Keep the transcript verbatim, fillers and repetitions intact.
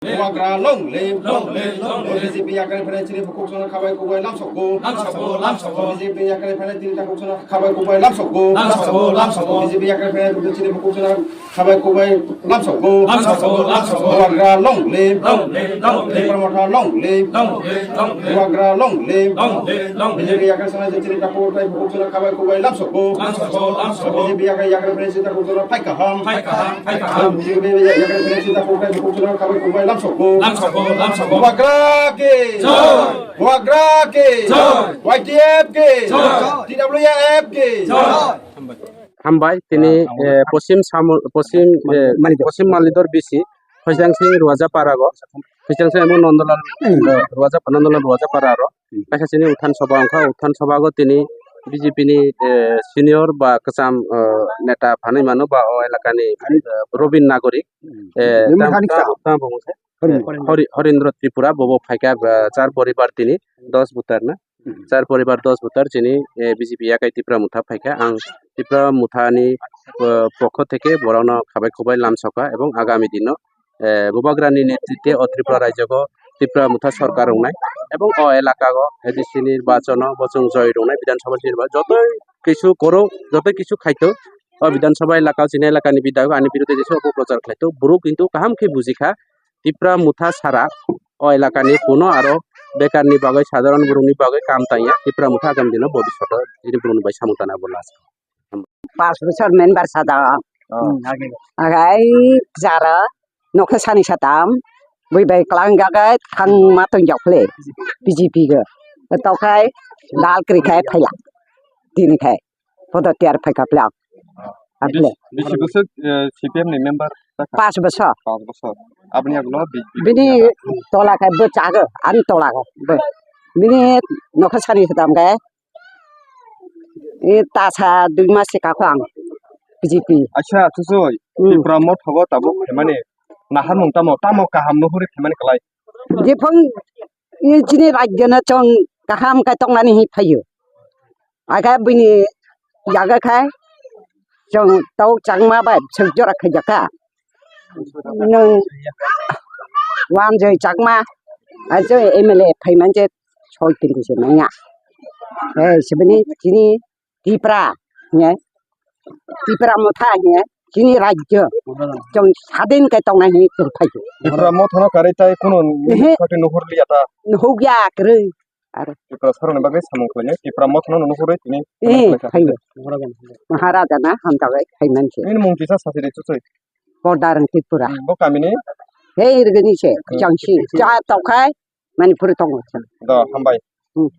Bubagra long live. Long live, long live. B J P yakari phainai chini bukhuk chwngno khabai kubai lamsokgo. Lamsokgo, lamsokgo. B J P yakari phainai chini takhuk chwngno khabai kubai lamsokgo. Lamsokgo, lamsokgo. B J P yakari phainai chini bukhuk chwngno khabai kubai lamsokgo. Lamsokgo, lamsokgo. Bubagra long live. Long live, long live. Tipra Motha long live. Long live, long live. Bubagra long live. Long live, long live. B J P yakari phainai chini takhuk tei bukhuk chwngno khabai kubai lamsokgo. Lamsokgo, lamsokgo. B J P yakari, yakari phainai chini takhuk chwngno phai kaham. Phai kaham, phai kaham. B J P yakari phainai chini takhuk tei bukhuk chwngno khabai kubai lamsokgo. Lamsokgo, lamsokgo. Bubagra ki! Jai! Bubagra ki! Jai! Y T F ki! Jai! T W F ki! Jai! Hambai, tini, eh, Posim Samul, Posim, eh, Malidor. Posim Malidor B C, Khaichang Sing Ruaja Para go, Khaichang Sing emo Nondolal, eh, Ruaja, Nondolal Ruaja Para ro, kaisa chini Uthan Sabha wngkha, Uthan Sabha go tini B J P ni, eh, senior ba kwcham, eh, neta phanwi mano ba o elaka ni, eh, Robin Nagorik, eh, Robin tamo, Nagorik tamo, tamo bung se. Hori-, Hori-, Horindra Tripura, bobo phaikha, ah, char poribar tini, dos butar na. Mhm. Char poribar dos butar chini, eh, B J P yakai Tipra Motha phaikha. Ang Tipra Motha ni, eh, pokho theke borokno khabai khubai lamsokha ebong agami dino, eh, Bubagrani netritwe o Tripura rajyogo Tipra Motha sorkar wngnai ebong o elakago A D C nirbachono bo chwng joi rwnai, Bidhan Sabha nirba-, joto kisu kwrwng, joto kisu khaito. O Bidhan Sabha elakao chini elakani bidhayok ani biruddhe jesa opoprochar khlaito. Borok kintu kaham khe bujikha. Tipra Motha sara o elakani kuno aro bekarni bagwi, sadharon borokni bagwi kam tangya. Tipra Motha agam dino bobishoto chini borokni bai samung tana bo last. Pas bosor member sada. Oh. Hmm, age. Agai jara nokha sani satam bui bai klang gagai thang ma tong jak le B J P ga. Tokai dal kri khai phaila. Dini khai. Podo tiar phai kapla. Aple. Bisi bosor, eh, C P M ni member ta kha? Pas bosor. Pas bosor. Aboni aglo bi-, bi-, Bini tola khai bo chago, ani tola khai bo. Bini nokha sani hitam khai. E tasa dui mas se kako ang B J P. Acha, Chuchoi, Hmm. Tipra Motha bo tabuk khaimani naharmung tamo, tamo kaham nuhuri khaimani kwlai? Jephang e chini rajyo no chwng kaham khai tongnani hi phaio. Aga bini yaga khai chwng tok changma bai bwswk jora khaijak kha. Nwng Wanjoi Chakma, ajo M L A phaiman je soi tini se manya. Eh, sebini chini Tipra, ne? Tipra Motha, ne? Chini rajyo. Chwng sadin kai tongnai hinwi chwng phaiyo. Tipra Motha no karwi tai kunu Ehe. Party nuhur liya ta. Nuhuk ya kwrwi. Aro. Tripura saroni bagwi samung khlainai, Tipra Motha no nuhurwi tini Eh, samung khlaikha. Phaiyo. Maharaja na hamjabai phaiman se. Nini mung kisa sasi de chuchoi. Bordarang Tripura. Hmm, bo kamini? Hei, irgini se, Hmm. Khajangsi. Cha tokhai, Manipur tongo. Do, hambai. Hmm.